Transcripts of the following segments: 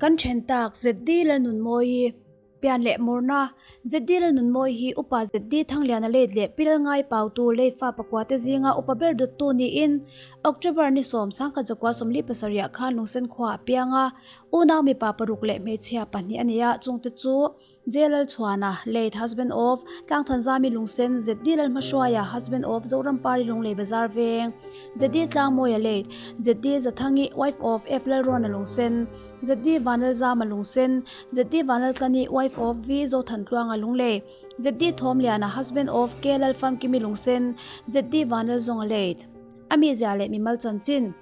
Kan then tak ZD Lalnunmawii pian leh murna ZD Lalnunmawii hi Upa ZD Thangliana late leh Pi Lalngai Pautu late fa pakua te zinga upa ber dawttu niin October ni sawm sangkhat zakua sawmli pasarih ah khan Lungsen khua a piang a, unau mipa paruk leh hmeichhia pahnih a nei a, chungte chu J Lalchhuana, late husband of Tlangthanzami Lungsen, ZD Lalhmahruaia, husband of Zorampari Lunglei Bazar Veng, ZD Tlangmawia, late ZD Zathangi, wife of F Lalrawna Lungsen, ZD Vanlalzama Lungsen, ZD Vanlaltlani, wife of V Zothantluanga Lunglei, ZD Thawmliana, husband of K Lalfamkimi Lungsen, ZD Vanlalzawnga, late. A mizia leh mimal chanchin.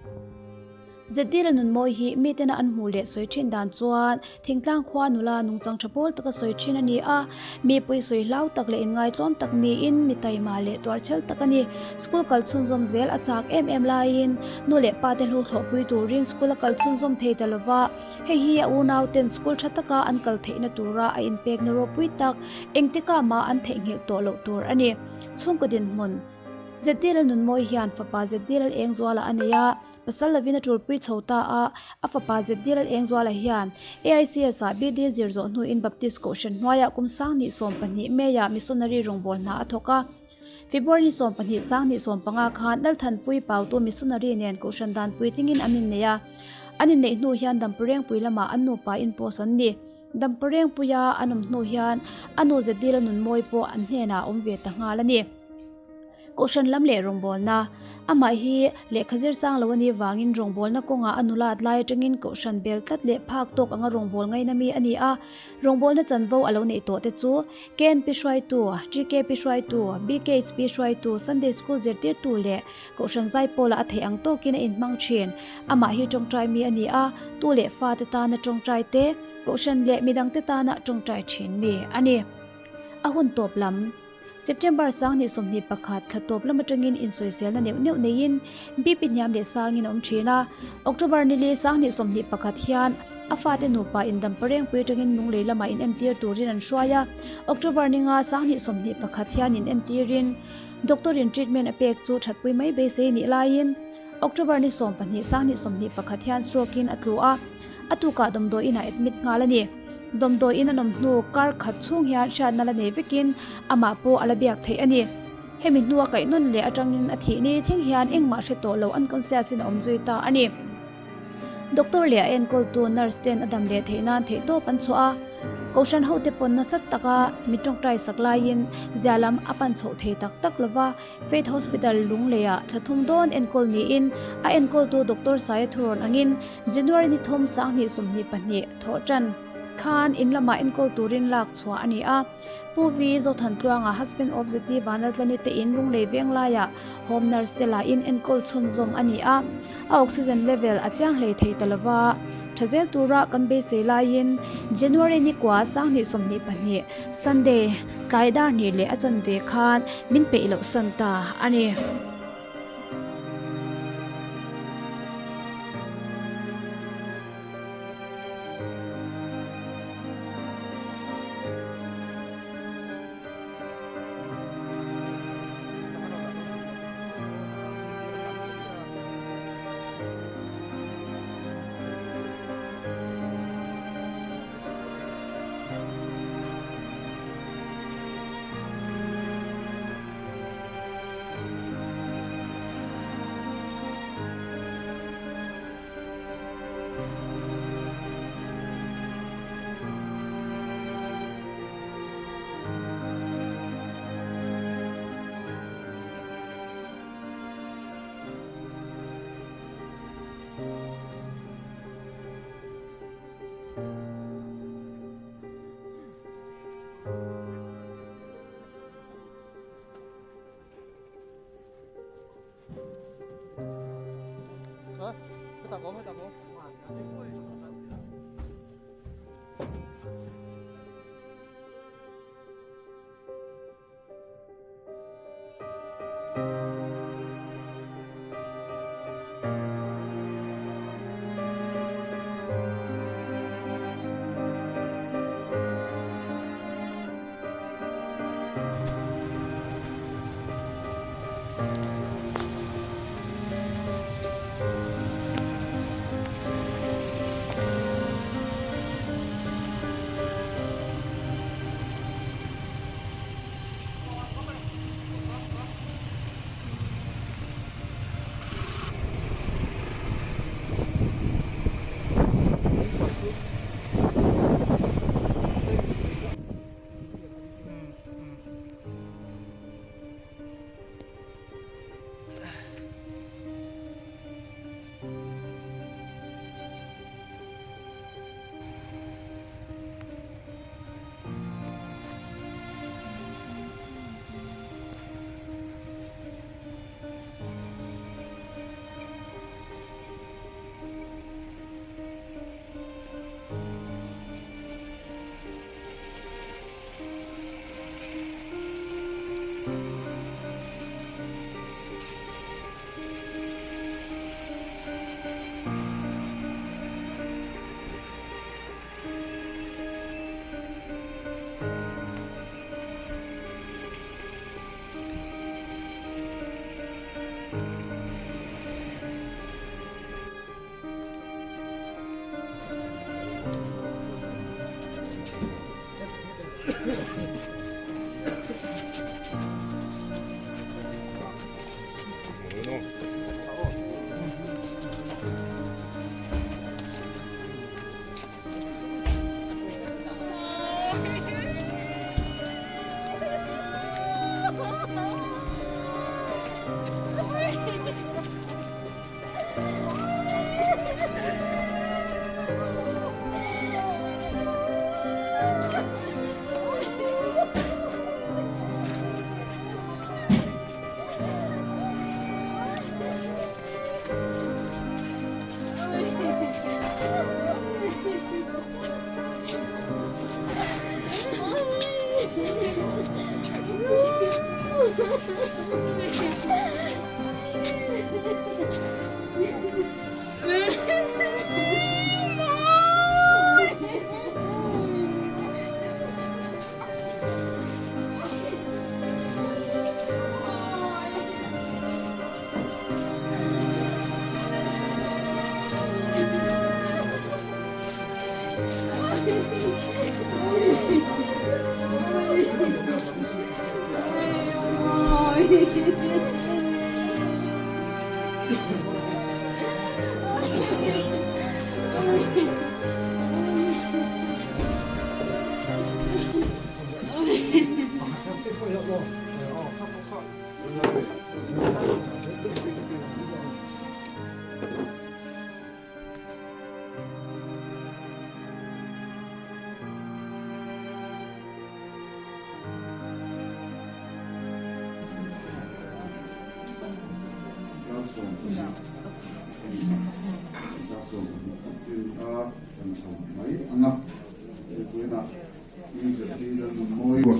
Zedila nunmawi hi mitena an hmuh leh sawi thin dan chuan thingtlang khua nula nungchang tha pawl taka sawi thin a ni a, mi pui sawi hlau tak leh inngaitlawm tak niin mi taima leh tuarchhel tak a ni. School kal chhunzawm zel a chak em em laiin nu leh pa te hlu thlawhpui turin school a kal chhunzawm thei ta lova, hei hi a unau ten school tha taka an kal theihna tura a inpekna ropui tak engtikah mah an theihnghilh tawh loh tur a ni. Chhungkaw dinhmun. Zedila nunmawi hian fapa Zedila Engzuala a nei a. Pasal lovin a tulpui chho ta a, a fapa Zedil Engzuala hian AICS ah BD zir zawh hnuin Baptist Kohhran hnuaiah kum sanghnih 12 May-ah missionary rawngbâwl hna a thawk a. February ni 12 sanghnih 15 khan Lalthanpui Pautu missionary nen Kohhran dan puitlingin an innei a. An inneih hnu hian Damparengpui lamah an nupa in post an ni. Damparengpuia an awm hnu hian a nu Zedil-a nunmawi pawh an hnenah a awm ve ta nghal a ni. Kohhran lam leh rawngbawlna, Amah hi lehkha zir sang lo a nih vangin rawngbawlna kawngah a nulat lai atangin kohhran bel tlat leh phak tawk anga rawngbâwl ngaina mi a ni a. Rawngbawlna chanvo a lo neih tawh te chu KNP hruaitu, GKP hruaitu, BKHP hruaitu, Sunday School zirtirtu leh kohhran zaipawlah a theih ang tawkin a inhmang thin. Amah hi tawngtai mi a ni a, tu leh fate tana tawngtai te, kohhran leh midangte tana tawngtai thin mi a ni. A hun tawp lam. September 2021 thla tawp lam atangin insawiselna neuh neuh neiin BP hniam leh sangin a awm thin a. October ni li 2021 hian a fate nupa indamparengpui atangin lunglei lamah inentir turin an hruai a. October ni nga 2021 hian inentirin doctor in treatment a pek chu thatpui mai beisei nih laiin October ni 12 2021 hian stroke in a tlu a, a tukah damdawiin ah admit nghal a ni. Dawmdawiin a nawm hnu kar khat chhung hian hriatna la nei vekin amah pawh a la biak theih a ni. Hemi hnua kaih nawn leh atangin a thih ni thleng hian engmah hre tawh lo unconscious in a awm zui ta a ni. Doctor leh a enkawltu nurse ten a dam leh theih nan theihtawp an chhuah a, Kohhran hote pawn nasat taka mi tawngtai sak laiin zia lam a pan chhoh thei tak tak lova, Faith Hospital Lungleiah thla thum dawn enkawl niin a enkawltu Doctor Saia Thurawn angin January ni thum sanghnih 22 thawh tan khan in lamah enkawl turin lak chhuah a ni a. Pu V Zothantluanga husband of ZD Vanlaltlani te in Lunglei veng laiah home nurse te lahin enkawl chhunzawm a ni a. A oxygen level a chiang hlei thei ta lova, tha zel tura kan beisei laiin January ni kua sanghnih 22 Sunday tlai dar hnih leh a chanve khan min peih loh san ta a ni.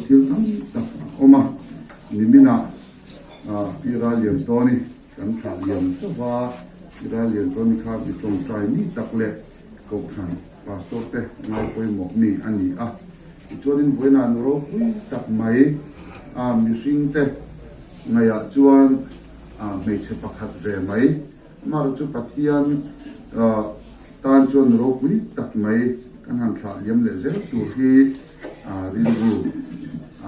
Thil tam tak a awm a, niminah Pi Raliantawni kan thlah liam chauh a, Pi Raliantawni kha mi tawngtai mi tak leh Kohhran Pastor te ngai pawimawh mi a ni a, tichuanin vawiinah nu ropui tak mai a mihring te ngaihah chuan hmeichhe pakhat ve mai, amaherawh chu Pathian tan chuan nu ropui tak mai kan han thlah liam leh zel tur hi rilru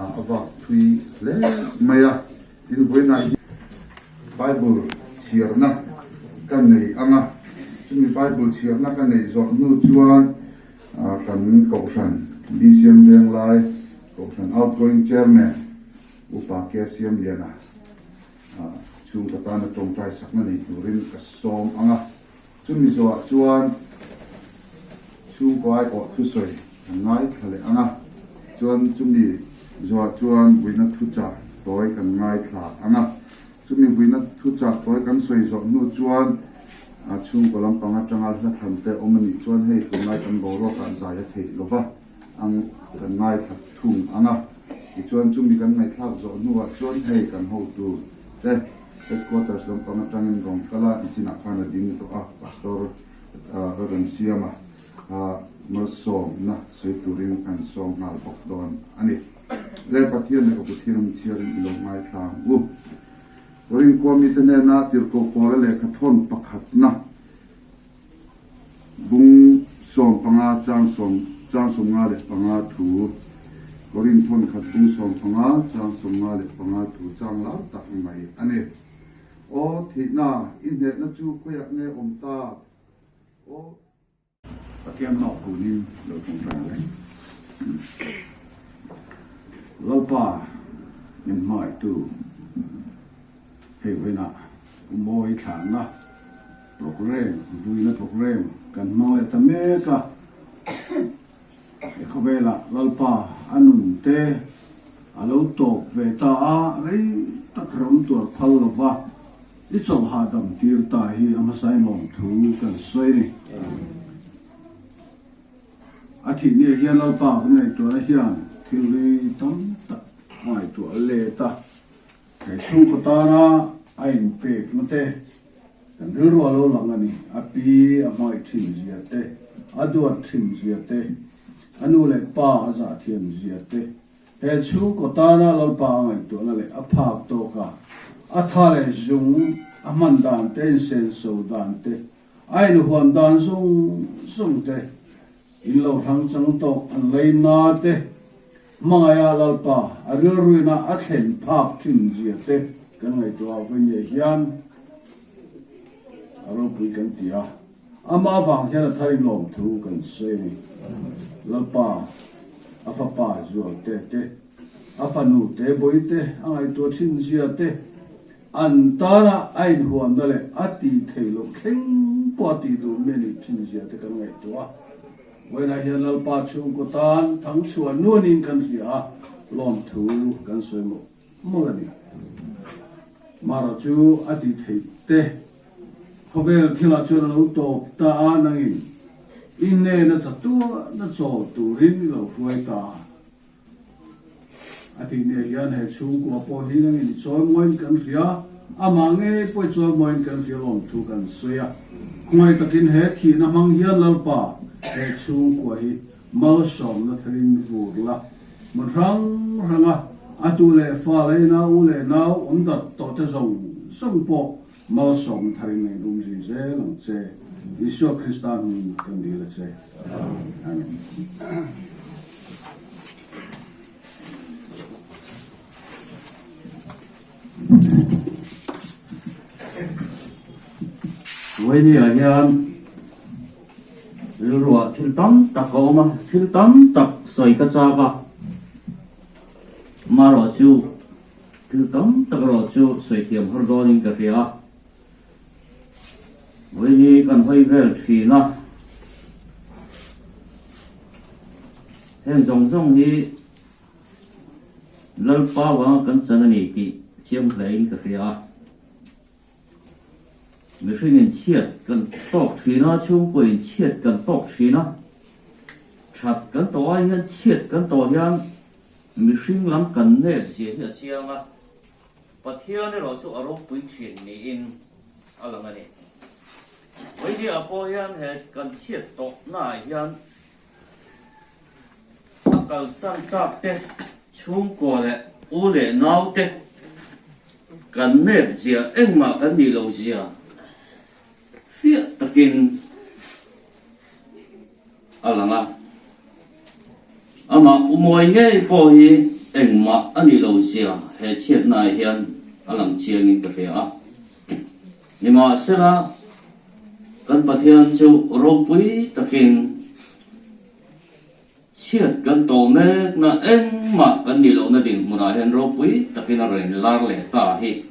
a vak thui hle mai a, tin vawiinah hian Bible chhiarna ka nei ang a, chumi Bible chhiarna ka neih zawh hnu chuan kan Kohhran BCM Venglai Kohhran Outgoing Chairman Upa K Siamliana chhungkaw tana tawngtai sakna nei turin ka sawm ang a, chumi zawhah chuan chhungkaw aiawh thusawi kan ngaithla leh ang a, chuan chumi zawhah chuan vuina thuchah tawi kan ngaithla ang a. Chumi vuina thuchah tawi kan sawi zawh hnu chuan chhungkaw lampang atanga hla thlan te awm a nih chuan hei tunlai kan boruakah zai a theih lova ang kan ngaithla thung ang a. Tichuan chumi kan ngaihthlak zawh hnuah chuan hei kan hotu te headquarters lampang atangin rawn kal a, nichinah khan a ding tawh a, Pastor Lalremsiama kha malsawmna sawi turin kan sawm nghal bawk dawn a ni. Le Pathian leh ka Pathian chhiarin i lo ngaithla ang u. Rinkhua mite hnena tirhkoh Paula lehkha thawn pakhatna bung 15 chang sawm chang 55 thu Korin thawn khat bung 15 chang 55 thu chang lar tak mai a ni. Aw thihna, i hnehna chu khawiah nge awm ta? Aw. Pathian hlawk kunin lo tawngtai ang e. Lalpa min hmangaihtu hei vawiinah Umawi thlahna programme, vuina programme kan hmang leh ta mek a. He khawvelah Lalpa a nun te a lo tawp ve ta a, rei tak ram tuar phal lova I chawlh hahdam tir ta hi a hmasa in lawmthu kan sawi ni. A thih ni ah hian Lalpa kan ngaihtuahna hian thil ri tam tak a ngaihtuah let a. He chhungkaw tana a inpekna te kan rilru a lo lang a ni. A pi a hmangaih thin zia te, a duat thin zia te, a nu leh pa a zahthiam zia te, He chhungkaw tana Lalpa a ngaihtuahna leh a phak tawka a tha leh zung a hman dan te, insenso dan te, a inhuam dan zawng zawng te, in lo hrang chang tawk an lei na te, hmangaiha Lalpa a rilruina a thlen phak thin zia te kan ngaihtuah vawinia hian a ropui kan ti a. Amah avang hian a thar in lawmthu kan sawi a ni. Lalpa, a fapa Zualte te, a fanu te Bawite a ngaihtuah thin zia te, an tana a inhuamna leh a tih theih loh thleng pawh a tih duh mi a nih thin zia te kan ngaihtuah a. Vawiinah hian Lalpa chhungkaw tan thangchhuah nuanin kan hria a, lawmthu kan sawi mawh mawlh a ni. Mara chu a tih theih te. Khawvel thilah chuan a lo tawp ta a, nangin i hnena chatuahna chawl turin i lo hruai ta a. A tih nia hian he chhungkua pawh hi nangin i chawimawiin kan hria, amah ngei pawh i chawimawiin kan hria lawm thu kan sawi a. Khawngaih takin he thihna hmang hian Lalpa he chhungkua hi malsawmna tharin vur la, hmun hrang hranga a tu leh fa leh ina u leh nau awm darh tawh te zawng zawng pawh Malsawm tharin a inum zui zel ang che. Isua Krista hming kan dil a che. Amen. Vawinia hian rilruah thil tam tak a awm a, thil tam tak sawi ka chak a, amaherawhchu Thil tam tak erawh chu sawi thiam har dawnin ka hria a, vawiin hi kan hawi vel thin a, heng zawng zawng hi Lalpa vanga kan chan a ni tih chiang hlein ka hria a, mihring in chhiat kan tawk thin a, chhungkaw in chhiat kan tawk thin a, that kan tawh ai hian chhiat kan tawh hian Mihring lam kan nep zia hi a chiang a, Pathian erawh chu a ropui thin niin a lang a ni. Vawinia pawh hian he kan chhiat tawhnaah hian a kalsan tak te, chhungkua leh u leh nau te kan nep zia engmah kan nih loh zia fiah takin a lang a, amah umawi ngei pawh hi engmah a nih lo zia he chhiatnaah hian a lang chiangin ka hria a. Nimahsela, kan Pathian chu ropui takin chhiat kan tawh mekna engmah kan nih lohna dinhmunah hian ropui takin a rawn inlar leh ta hi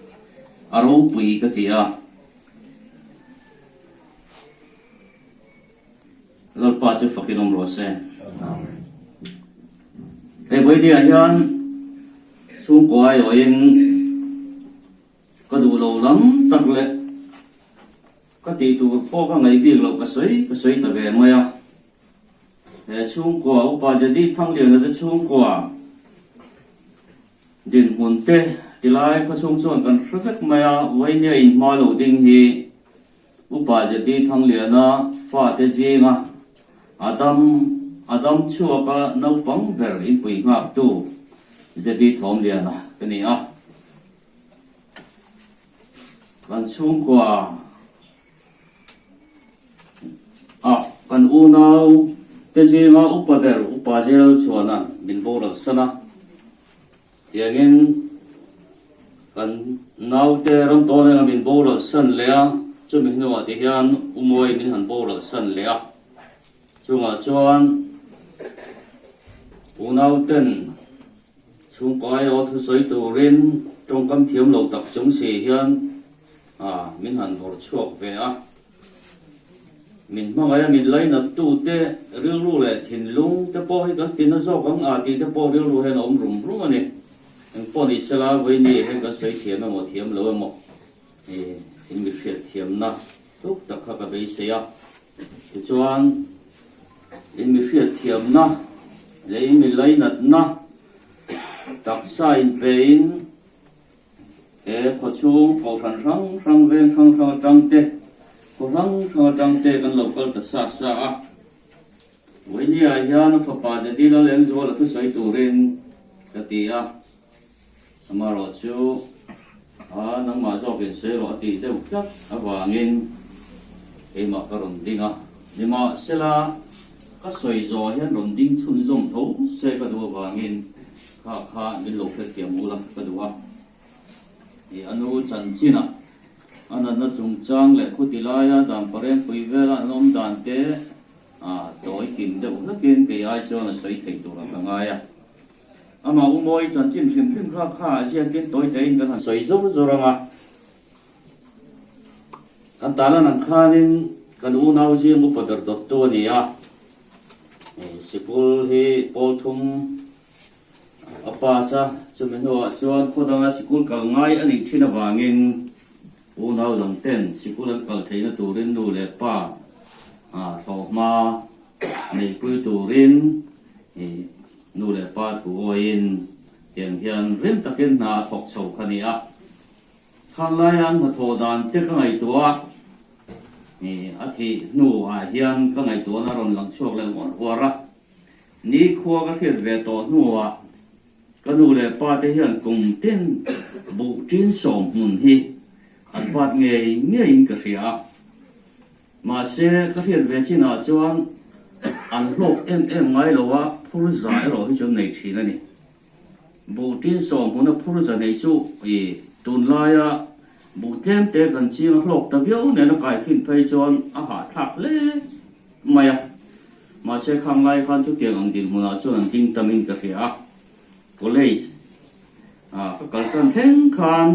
a ropui ka ti a. Lalpa chu fakin awm rawh se. Hei vawinia hian chhungkaw aiawhin ka duh lo lam tak leh ka tih tur pawh ka ngaih bik loh ka sawi ka sawi ta ve mai a. He chhungkua Upa Jadi Thangliana te chhungkua dinhmun te tilai khawchhung chuan kan hre vek mai a, vawinia inhma lo ding hi Upa Jadi Thangliana fate zinga a dam a dam chhuaka naupang ber inpui nghaktu Jadi Thawmliana ka ni a. Kan chhungkua ah kan unau te zinga upa ber Upa Zel chuana min boral san a. Tiangin kan naute rawn tawn enga min boral san leh a, chumi hnuah ti hian U Mawi min han boral san leh a. Chungah chuan unauten chhungkaw aiawh thusawi turin tawngkam thiam lo tak chung si hian min han vawrh chhuak ve a. Min hmangaih a, min lainattu te rilru leh thinlung te pawh hi kan tina zawk ang a tih te pawh rilru hian a awm rum rum a ni. Eng pawh ni sela, vawiini hian kan sawi thiam emaw thiam lo emaw in mi hriat thiamna tluk tak kha ka beisei a. Tichuan, in mi hriat thiamna leh in mi lainatna taksa inpein, He khawchhung kohhran hrang hrang veng hrang hrang atang te, khaw hrang hrang atang te kan lo kal ta sa sa a. Vawinia hian a fapa Jadi Lalengzuala thusawi turin ka ti a, amaherawh chu a nangmah zawkin sawi rawh a tih deuh tlat avangin keimah ka rawn ding a. Nimahsela ka sawi zawh hian rawn ding chhunzawm tho se ka duh avangin Kha kha min lo hrethiam ula ka duh a, i a nu chanchinah a natna chungchang leh khuti laia dan parengpui vela an awm dan te a tawi kim deuh hlakin kei ai chuan a sawi thei turah ka ngai a. Amah U Mawi chanchin hrim hrim kha kha a ziakin tawi tein kan han sawi zawr zawr ang a. Kan talan ang khanin kan unau zing upa ber dawttu a ni a, sikul hi pawl thum a pass a, chumi hnuah chuan khaw danga sikul kal ngai a nih thin avangin unau dang ten sikul an kal theihna turin nu leh pa thlawhhma neihpui turin nu leh pa thu awiin. Tiang hian rim takin hna a thawk chho kha ni a. Khang laia an hnathawh dan te ka ngaihtuah a, a thih hnuah hian ka ngaihtuahna a rawn lang chhuak leh uar uar a. Nikhua ka hriat ve tawh hnuah ka nu leh pa te hian kum tin buh ṭin sawm hmun hi an vat ngei ngeiin ka hria a. Mahse, ka hriat ve chinah chuan an hlawk em em ngai lo a, phur za erawh hi chu an nei ṭhin a ni. Buh tin sawm hmuna phur za nei chu i tunlaia buh tlem te kan ching a hlawk ta viau nen a kai khin phei chuan a hahthlak hle mai a. Mahse khang lai khan chutiang ang dinhmunah chuan an ding tamin ka hria a. College ah ka kal tan thleng khan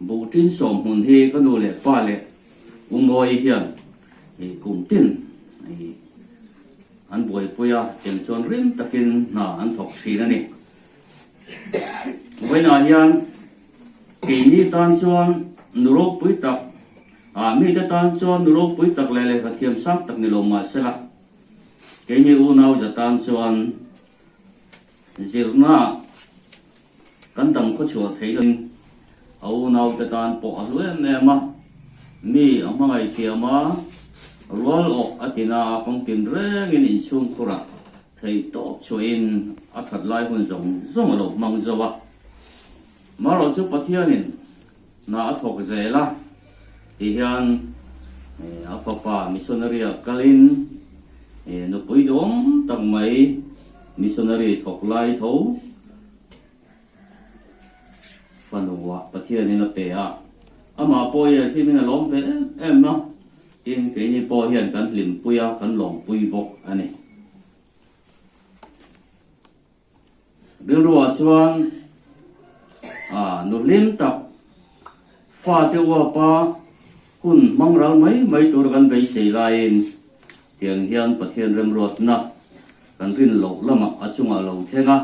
buh tin sawm hmun hi ka nu leh pa leh U Mawi hian i kum tin i An buaipui a, cheng chuan rim takin hna an thawk thin a ni. Vawiinah hian keini tan chuan nu ropui tak, ah mite tan chuan nu ropui tak leh lehkha thiam sang tak ni lo mah sela, keini unau za tan chuan zirna Kan dam khaw chhuah theih loin a unaute tan pawh a hlu em em a, mi a hmangaih thiam a, rual awk a ti na a, kawng tin rengin inchhungkhurah theih tawp chhuahin a that lai hun zawng zawng a lo hmang zo a. Marawh chu Pathianin hna a thawk zel a ti hian a fapa missionary-a kalin nupui duhawm tak mai missionary thawk lai tho Fanuah Pathianin a pe a, amah pawh hi a hlimin a lawm ve em em a, tin keini pawh hian kan hlimpui a, kan lawmpui bawk a ni. Rilruah chuan nu hlim tak fate uapa hun hmang ral mai mai tur kan beisei laiin tiang hian Pathian remruatna kan rin loh lamah a chungah a lo thleng a,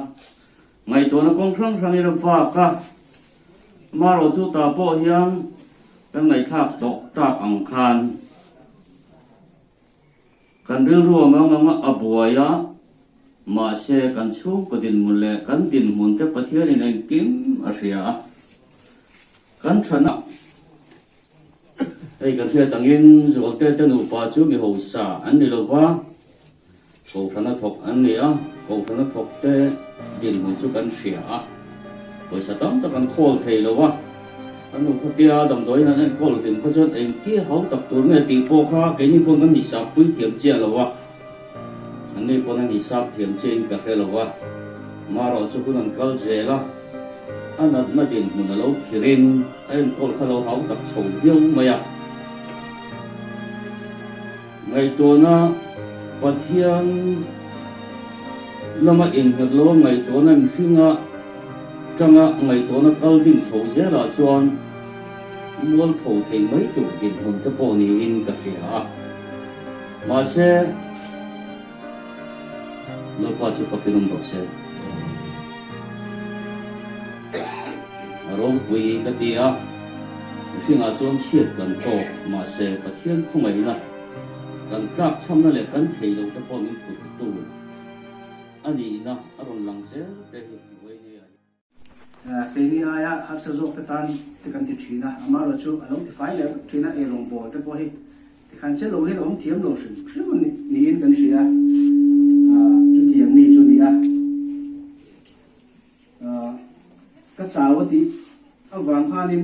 ngaihtuahna kawng hrang hrangin a vak a, amaherawh chu tah pawh hian kan ngaihthlak tawh tak ang khan Kan rilru a mang anga a buai a, mahse kan chhungkaw dinhmun leh kan dinhmun te Pathianin engkim a hria a. Kan thana hei kan hriat angin Zualte te nupa chu mi hausa an ni lova, Kohhrana thawk an ni a, Kohhrana thawk te dinhmun chu kan hria a, pawisa tam tak an khawl thei lo a, Kan nu khatia damdawiin an enkawl hlim kha chuan engti hau tak tur nge tih pawh kha keini pawn kan hisap pui thiam chiah lo a, anni pawn an hisap thiam chiahin ka hre lo a, marawh chu hun an kal zel a, a natna dinhmun a lo khirin a enkawl kha lo hau tak chho viau mai a. Ngaihtuahna Pathian lama innghat lo a ngaihtuahna mihringa tanga ngaihtuahna kal ding chho zelah chuan mualpho thei mai tur dinhmun te pawh niin ka hria a. Mahse, Lalpa chu fakin awm rawh se. A ropui ka ti a, mihringah chuan chhiat kan tawk, mahse Pathian khawngaihna kan tlak chhamna leh kan thei lo te pawh min phurhtu a nihna a rawn lang zel te hi vawiin ah hian. Keini aia harsa zawk te tan te kan ti thin a, amaherawh chu a lo ti fai leh vek thin a, eirawng bawl te pawh hi tikhan che lo hian a awm thiam lo hrim hrim niin kan hria a, chutiang mi chu a ni a. Ka chau a tih avang khanin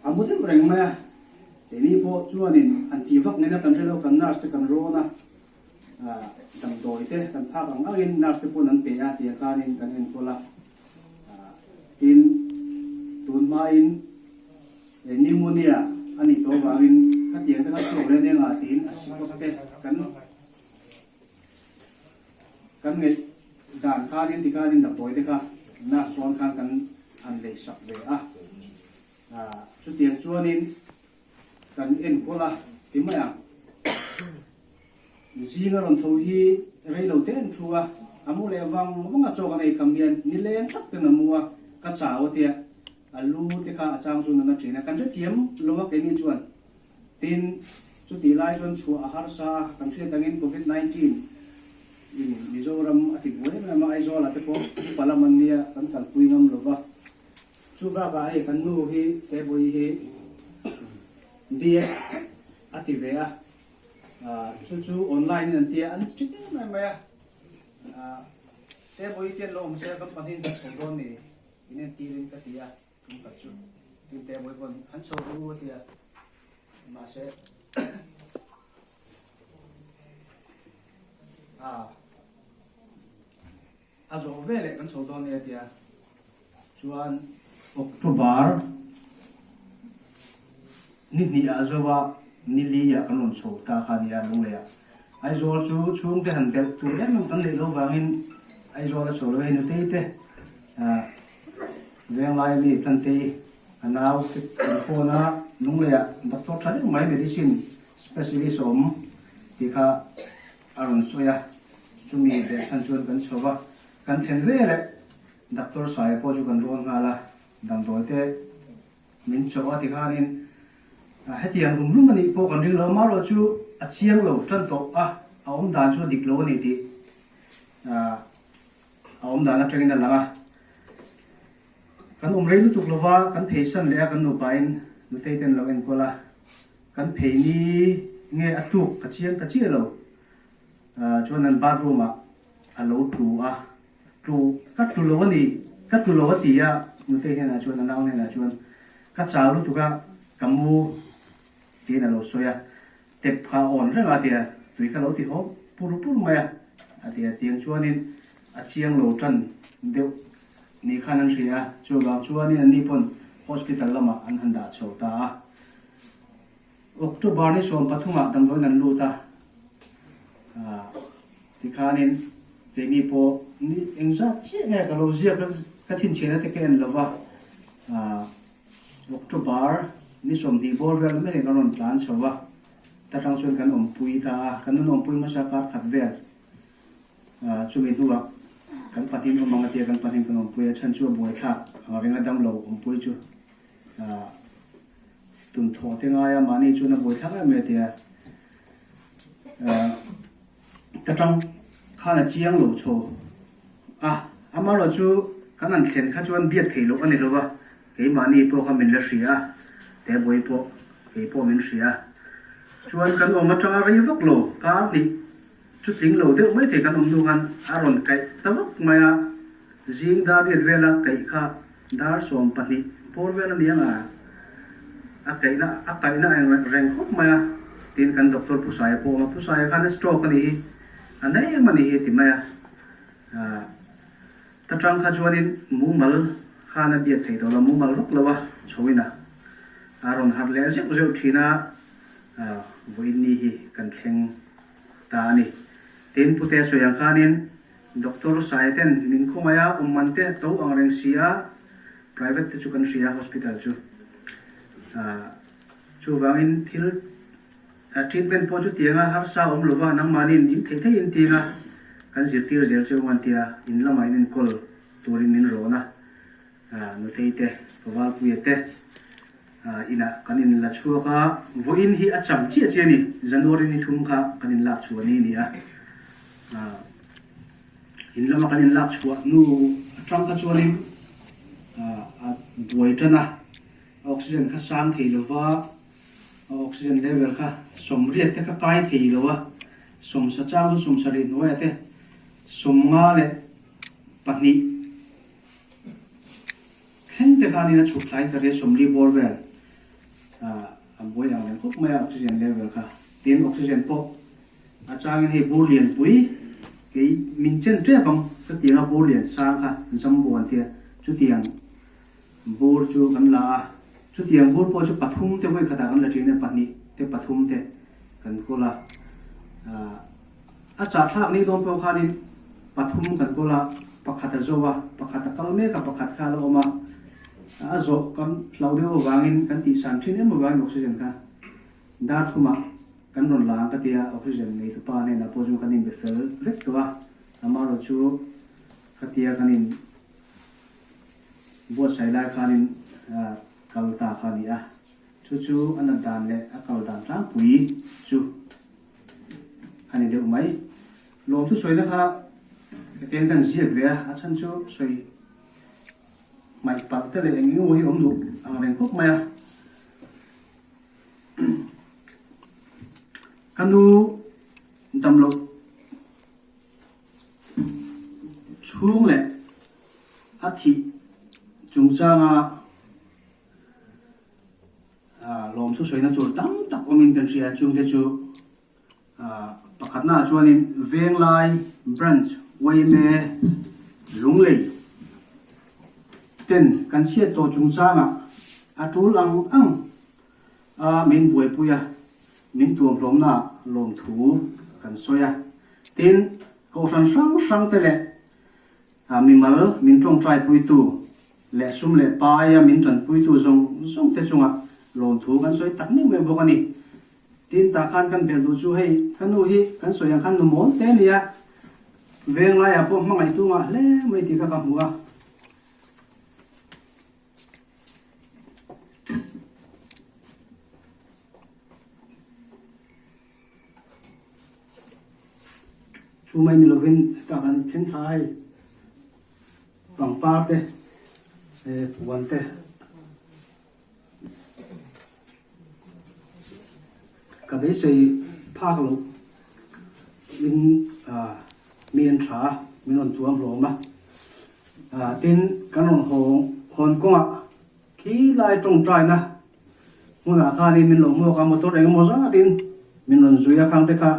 a mu deuh reng mai a, keini pawh chuanin an ti vak nena kan hre lo, kan nurse te kan rawn a, damdawi te kan phak ang angin nurse te pawn an pe a tiang khanin kan enkawl a, tin tun hmain pneumonia a nih tawh avangin khatiang te kha chhuak leh nia ngah tiin a sikawt te kan Kan ngaih dan khanin tikhanin damdawi te kha nurse chuan khan kan han lei sak ve a, chutiang chuanin kan enkawl a ti mai ang. Zing a rawn tho hi rei lo te an thu a, a mu leh vang vang a chaw kan ei kham hian nileng tak ten a mu a, ka chau a tia, a lu te kha a chang chu nana thin a, kan hrethiam lo a keini chuan. Tin, chutih lai chuan chhuah a harsa a, kan hriat angin Covid 19. Mizoram a ti buai em em a, Aizawl ah te pawh upa lam an nia kan kalpui ngam lo va. Chu bakah hei kan nu hi Tebawii hi B.Ed a ti ve a, chu chu online in an tia an strict em em mai a. Tebawii te an lo awm se kan pahnihin kan chho dawn ni in entirin ka ti a, tum khat chu tin Tebawii pawn an chho duh u a ti a, mahse A zawh ve leh kan chho dawn nia tia chuan October ni hnih ah zo a ni li ah kan rawn chho ta kha nia Lunglei ah Aizawl chu chhungte han belh tur em em kan neih loh vangin Aizawl a chho lo hei Nutei te ah Venglai mi Tantei a nau te kan phone a Lunglei ah doctor tha deuh mai medicine Specialist awm tih kha a rawn sawi a, chumi behchhan chuan kan chho va, kan then ve leh Doctor Saia pawh chu kan rawn nghal a, damdawi te min chawh a tikhanin hetiang rum rum a nih pawh kan ring lo, amaherawh chu a chiang lo tan tawh a, a awm dan chu a dik lo a ni tih a awm dan atangin a lang a. Kan awm rei lutuk lova kan pheisan leh a kan nupain nutei ten lo enkawl a. Kan phei ni nge a tuk ka chiang ta chiah lo. Chuan an bathroom ah a lo tlu a, tlu ka tlu lo a ni, ka tlu lo a ti a, nutei hnenah chuan a nau hnenah chuan ka chau lutuk a, ka mu tiin a lo sawi a, tep kha a awn reng a tia, tui kha lo ti haw pur pur mai a, a ti a, tiang chuanin a chiang lo tan deuh ni khan an hria a, chuvang chuanin anni pawn hospital lamah an han dah chho ta a. October ni 13 ah damdawiin an lut a, tikhanin keini pawh ni engzat chiah nge ka lo ziak ka chhinchhiahna te ka en lo va, October ni 20 bawr vel mai kan rawn tlan chho va, ta tang chuan kan awmpui ta a, kan rawn awmpui hmasa kar khat vel chumi hnuah kan pahnih awm ang a tia kan pahnih kan awmpui a, chhan chu a buaithlak ang renga damlo awmpui chu. Tun thawh te ngai a, mahni chuan a buai thlak em mai a ti a. Ka tang khan a chiang lo chho a, amaherawh chu kan han thlen kha chuan biak theih loh a ni lo va, keimahni pawh kha min la hria a, Tebawii pawh kei pawh min hria a. Chuan kan awm atanga rei vak lo, kar hnih chu tling lo deuh mai thei kan awm hnu khan a rawn kaih ta vak mai a, zing dar riat vela kaih kha Dar 12 bawr vel a ni ang a, a kaihna a kaihna a eng reng khawp mai a, tiin kan doctor Pu Saia pawh a awm a, Pu Saia khan a stroke a nih hi, a na em a nih hi a ti mai a, ah ta tang kha chuanin mumal khan a biak thei tawh lo, mumal vak lo a chhoin a, a rawn harh leh zeuh zeuh thin a, ah vawiin ni hi kan thleng ta a ni. Tin, Pute sawi ang khanin Doctor Saia ten min khawngaih a, awm man te to ang reng si a, private te chu kan hria hospital chu. Chuvangin thil treatment pawh chu tianga harsa awm lova nangmahniin in theih theih in tinga kan zirtir zel chu an tia, in lamah in enkawl turin min rawn a. Nutei te, Valpuia te inah kan in la chhuak a, vawiin hi a cham chiah chiah a ni, January ni thum kha kan in lak chhuah ni a ni a, in lama kan in lak chhuah hnu atang kha chuanin a buai tan a, oxygen kha sang thei lo va, oxygen level kha 80 te kha kai thei lo a, sawmsa chang chu 70 hnuaiah te 52. Thleng te khanin a chhuk thlai ta ria 40 bawr vel a buai ang reng khawp mai a oxygen level kha. Tin oxygen pawh a changin hei bur lian pui kei min chen tep ang chutiang a bur lian sang kha jumbo an tia chutiang bur chu kan la a chutiang bur pawh chu pathum te vawi khatah kan la thin a pahnih te pathum te kan kawl a. A chahthlak ni dawn pawh khanin pathum kan kawl a, pakhat a zo a, pakhat a kal mek a, pakhat kha a la awm a. A zawh kan hlauh deuh avangin kan tihsan thin em avangin oxygen kha dar thumah kan rawn la ang ka ti a, oxygen neitu pa hnenah pawh chuan kan inbe fel vek tawh a, amaherawh chu khatia kan in buatsaih lai khanin kal ta kha a ni a, chu chu a nat dan leh a kal dan tlangpui chu. A ni deuh mai. Lawmthu sawina kha hetiang kan ziak ve a, a chhan chu sawi hmaih palh te leh eng eng emaw hi awm duh ang reng khawp mai a. Ka nu damloh chhung leh a thih chungchanga lawmthu sawina tur tam tak awmin kan hria a, chungte chu Pakhatnaah chuanin Venglai Branch yma Lunglei ten kan chhiat tawh chungchangah a tul ang ang a min buaipui a, min tuamhlawmnaah lawmthu kan sawi a. Tin, Kohhran hrang hrang te leh Mimal min tawngtaipuitu leh sum leh paia min tanpuitu zawng zawng te chungah lawmthu kan sawi tak meuh meuh bawk a ni. Tin, tah khan kan belh duh chu hei ka nu hi kan sawi ang khan nu mawl te a ni a, veng laiah pawh hmangaihtu ngah hle mai tih kha ka hmu a. Chu mai ni lovin hetah kan thleng thla a hei pangpar te eh puan te ka beisei phak loh in ah mi an tha a min rawn tuam hlawm a ah tin kan rawn hawng hawn kawngah khi lai tawngtaina Hmunah khanin min lo hmuak a, motor eng emaw zatin min rawn zui a, khangte kha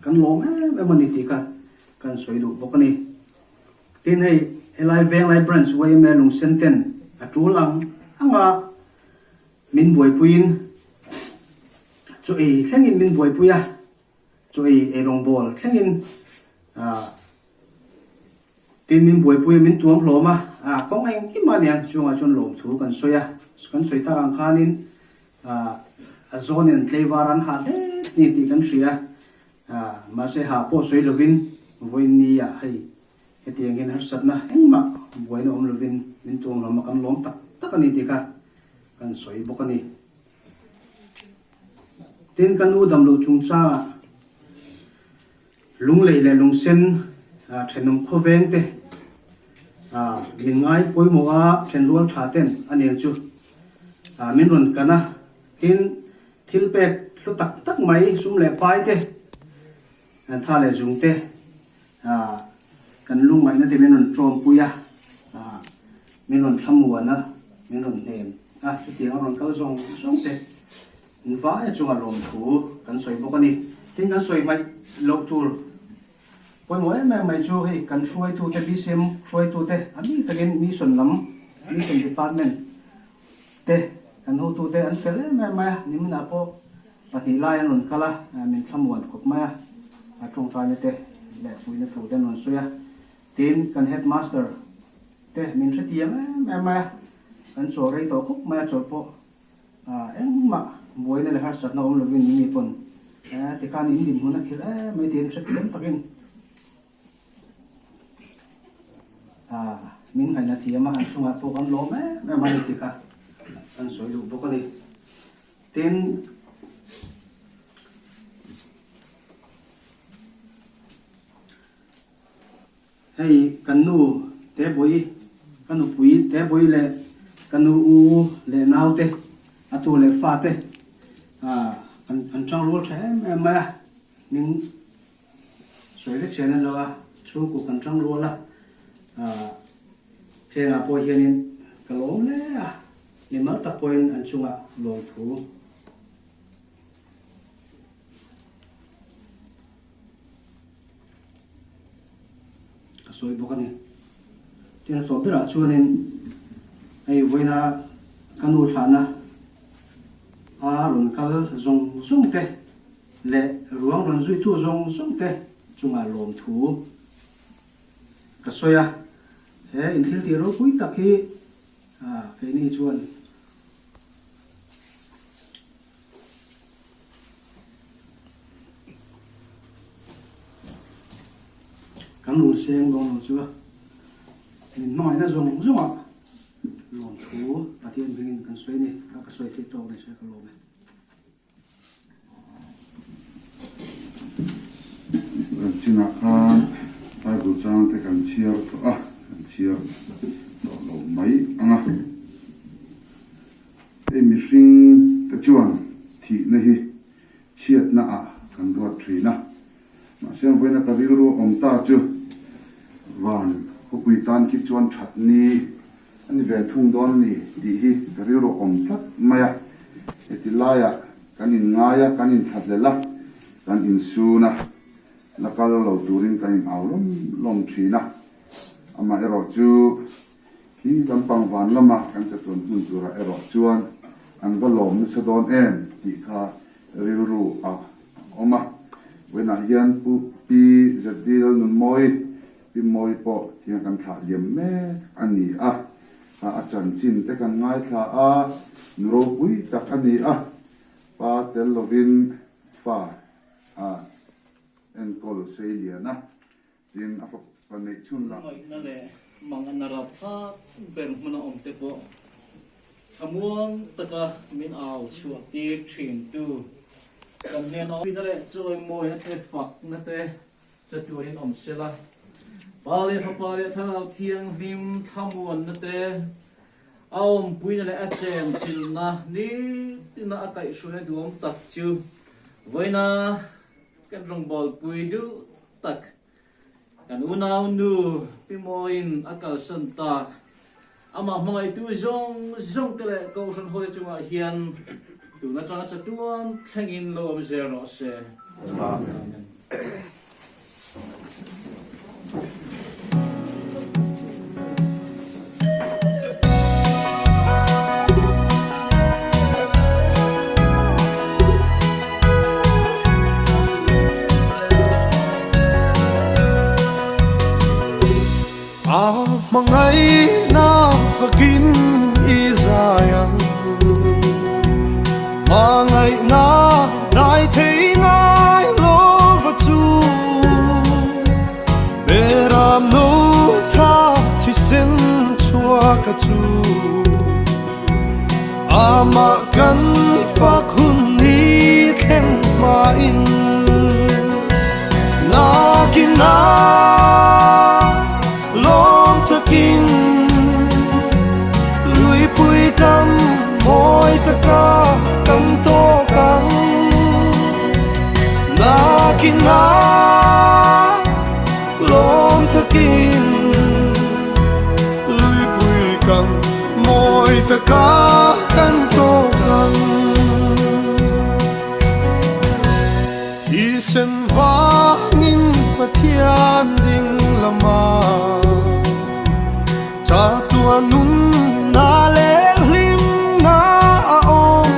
kan lawm em em a ni tih kha kan sawi duh bawk a ni. Tin hei helai Venglai Branch yma Lungsen ten a tul ang anga min buaipuiin chaw ei thlengin min buaipui a, chaw ei eirawngbawl thlengin ah Tin, min buaipui a, min tuam hlawm a, ah kawng engkim a nia, chungah chuan lawmthu kan sawi a, kan sawi tak ang khanin ah a zawnin an tleivar an ha hle ni tih kan hria a, ah mahse ha pawh sawi lovin vawiin ni ah hei hetiang hian harsatna engmah buaina awm lovin min tuam hlawm a, kan lawm tak tak a ni tih kha kan sawi bawk a ni. Tin, ka nu damloh chungchangah Lunglei leh lungsen thenawm khawveng te min ngai pawimawh a thenrual tha ten a nen chu min rawn kan a, tin thil pek hlu tak tak mai sum leh pai te tha leh zung te kan lungngaihna te min rawn tawmpui a, min rawn thlamuan a, min rawn hnem a, chutiang a rawn kal zawng zawng te. Vaia chunga lawmthu kan sawi bawk a ni. Tin, kan sawi hmaih loh tur pawimawh em em mai chu hei kan hruaitute, BCM hruaitute, a mi takin Mission lam, Mission Department te kan hotute an fel em em mai a, niminah pawh pahnih lai an rawn kal a, min thlamuan khawp mai a, a tawngtaina te leh puihna thu te an rawn sawi a. Tin, kan Headmaster te min hrethiam em em mai a, kan chaw rei tawh khawp mai a, chawlh pawh Engmah buaina leh harsatna awm lovin mi pawn tikhan in dinhmun a khirh em mai tiin hrethiam takin min ngaihna thiam a, an chungah pawh kan lawm em em a ni tih kha kan sawi duh bawk a ni. Tin, Hei kan nu Tebawii, ka nupui Tebawii leh ka nu u leh naute, a tu leh fate an tang rual tha em em mai a, min sawi vek chian an lo a, chhungkua kan tang rual a, hengah pawh hianin ka lawm hle a, mimal tak pawhin an chungah lawmthu. Ka sawi bawk a ni. Tin a tawp berah chuanin hei vawiina ka nu thlahna a rawn kal zawng zawng te leh ruang rawn zuitu zawng zawng te chungah lawmthu ka sawi a. He inthil tih ropui tak hi keini chuan Kan rul seng dawn lo chu a min hmangaihna zawng zawng ah lawmthu Pathian hmingin kan sawi a ni. A ka sawi theih tawk ni se ka lawm e. Nichinah khan Bible chang te kan chhiar tawh a, kan chhiar tawh lo mai ang a. Hei mihring te chuan thihna hi chhiatna ah kan ruat thin a, mahse vawiina ka rilru a awm ta chu van khawpui tan khi chuan that ni a ni ve thung dawn a ni tih hi ka rilru a awm tlat mai a. Heti laiah kan inngai a, kan inthlahlel a, kan insun a, la kal lo turin kan in au lawm lawm thin a, amaherawhchu Khi lampang van lama kan chatuan hmun turah erawh chuan an va lawm nasa dawn em tih kha rilru a awm a. Vawiinah hian Pu Pi ZD Lalnunmawi, Pi Mawi pawh thiang kan thlah liam mek a ni a, a chanchin te kan ngaithla a, nu ropui tak a ni a, pa tel lovin fa a enkawl sei lian a. Tin, a fapa neih chhun lah. Hmangaihna leh manganna rapthlak ber hmuna awm te pawh thlamuang taka min au chhuah tir thin tu kan hnena awmna leh chawimawina te fakna te che turin awm sela. Pa leh Fapa leh Thlarau Thianghlim thlamuanna te, a awmpuina leh a chenchilhna nitina a kaihhruaina duhawm tak chu vawiina kan rawngbawlpui duh tak kan unau nu Pi Mawiin a kalsan tak amah hmangaihtu zawng zawng te leh Kohhran hawite chungah hian tun atanga chatuan thlengin lo awm zel rawh se. Amen. A hmangaihna fakin i zai ang Hmangaihna dai thei ngai lova chu Beram no tha thisen chhuak a chu Amah kan fak hun ni thleng hmain Nakin ah lawm takin Luipui kan mawi taka kan tawk ang Nakin ah lawm takin Luipui kan mawi taka kan tawk ang. Thisen vangin Pathian ding lama Chatuah nunna leh hlimna a awm.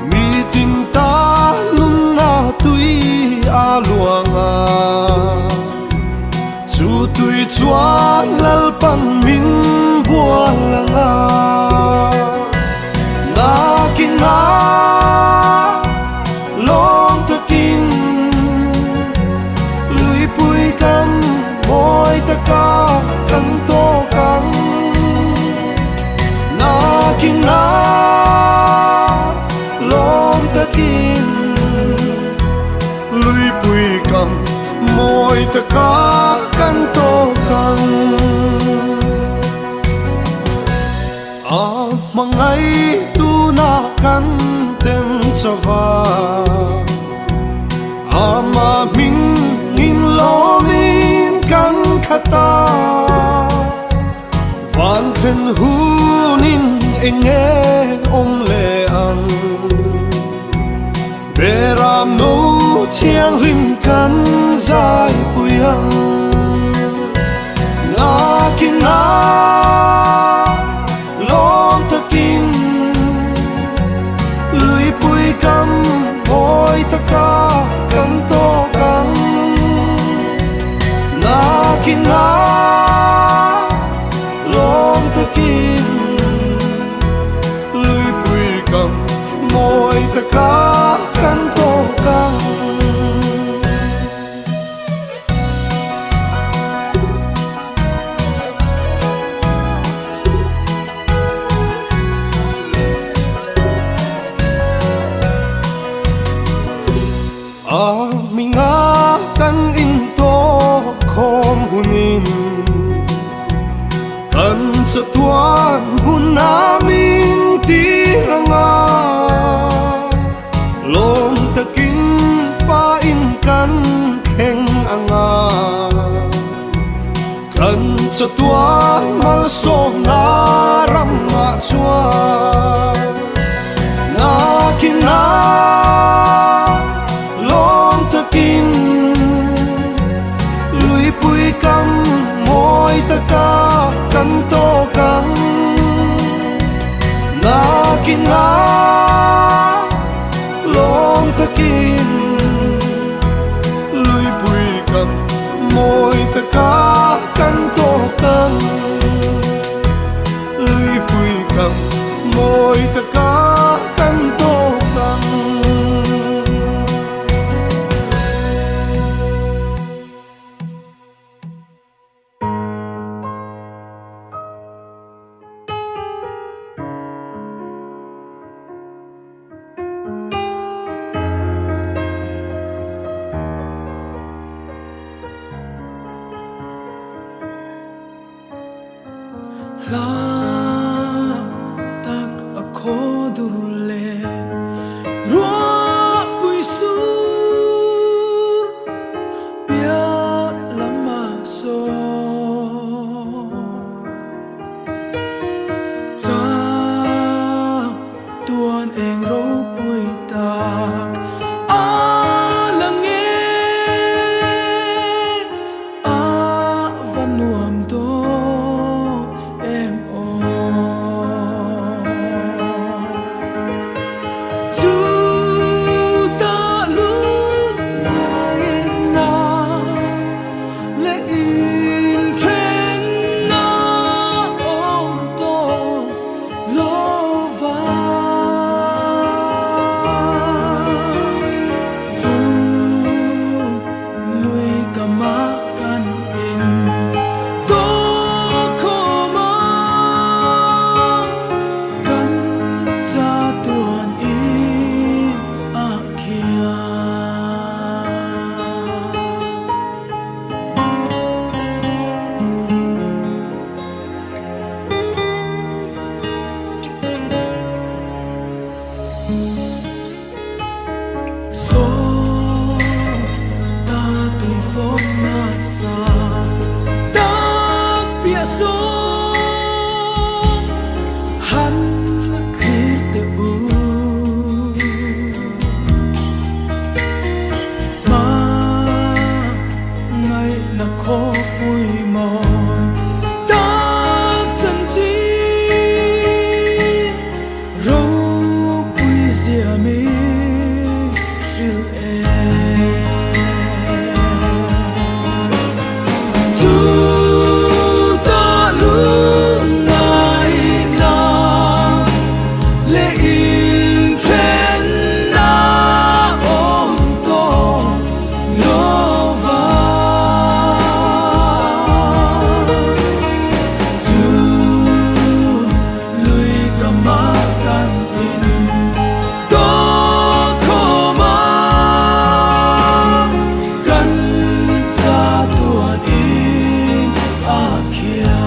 Mi tin ta nunna tui a luang a, Chu tui chuan Lalpan min bual ang a. Nakin a lawm takin Luipui kan mawi taka kan tawk ang. Nakin a lawm takin Luipui kan mawi taka kan tawk ang. A hmangaih tuna kan tem chauva, Ama hming in lawmin kan khat a, Van then hunin eng nge awm leh ang? Beram no thianghlim kan zai pui ang. Nakin a lawm takin Luipui kan mawi taka kan tawk ang. Nakin a lawm takin Luipui kan mawi taka kan tawk ang. A minga Chatuan malsawmna ramah chuan Nakin ah lawm takin Luipui kam mawi taka kan tawk ang Nakin ah lawm takin Luipui kam mawi taka kan tawk ang Luipui kam mawi taka kan tawk ang. Hla tak a khaw dur leh ruahpui sur piah lamah sawn chang tuan eng ropui tak a lang e a va nuam dawn em aw. Chu ta lut ngaina leh inthen na awm tawh lo va. Chu lui ka mah kan in tawk khawm a, kan cha tuan in a khian. Saw ta tui fawk nasa tak piah sawn han thlir teh u. Hma ngaihna khawpui mawi tak chanchin ropui zia min hrilh em. Chu ta lungngaihna leh inthenna awm tawh lo va. Chu lui ka mah kan in tawk khawm a, kan cha tuan in a khian.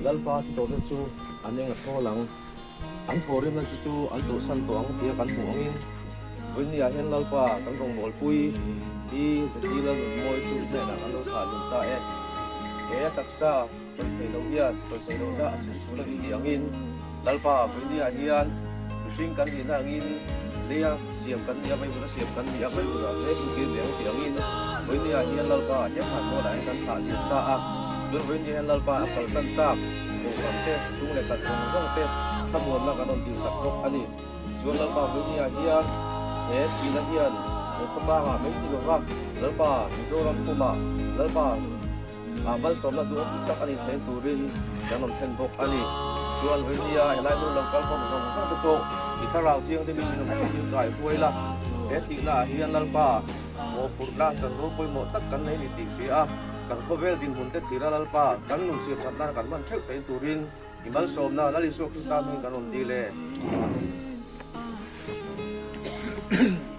Lalpa thi tawhte chu an eng a thawl ang. An thawhrimna chu chu an chawlhsan tawh ang tia kan hmuh angin vawinia hian Lalpa kan rawngbawlpui hi Zati Lalnunmawi chu hnenah kan lo thlah lun ta e. He a taksa tawih theih loh hian tawih theih lohna a silh tur a ni tih angin Lalpa vawinia hian mihring kan nihna angin leia siam kan ni a, vaihmun a siam kan ni a, vaihmunah hle in kir leh ang tih angin vawinia hian Lalpa he thlanmualah hian kan thlah lun ta a. Chuan vawinia hian Lalpa a kalsan tak. Kohhran te, chhung leh khat zawng zawng te thlamuanna kan rawn dilsak bawk a ni. Chuan Lalpa Vuinia hian he thihna hian he khawtlangah mai ti lova Lalpa Mizoram pumah Lalpa ah malsawmna duhawm tak a ni thei turin kan rawn thlen bawk a ni. Chuan Vuinia helai hmun lo kal khawm zawng zawng te pawh i thlarau thianghlimin min rawn thil kai hruai la, he thihna ah hian Lalpa mawhphurhna chanvo pawimawh tak kan nei ni tih hria a, Kan khawvel dinhmun te thira Lalpa kan nun siam that nan kan hman theuh theih turin i malsawmna Lal Isua Krista hming kan rawn dil e. Amen.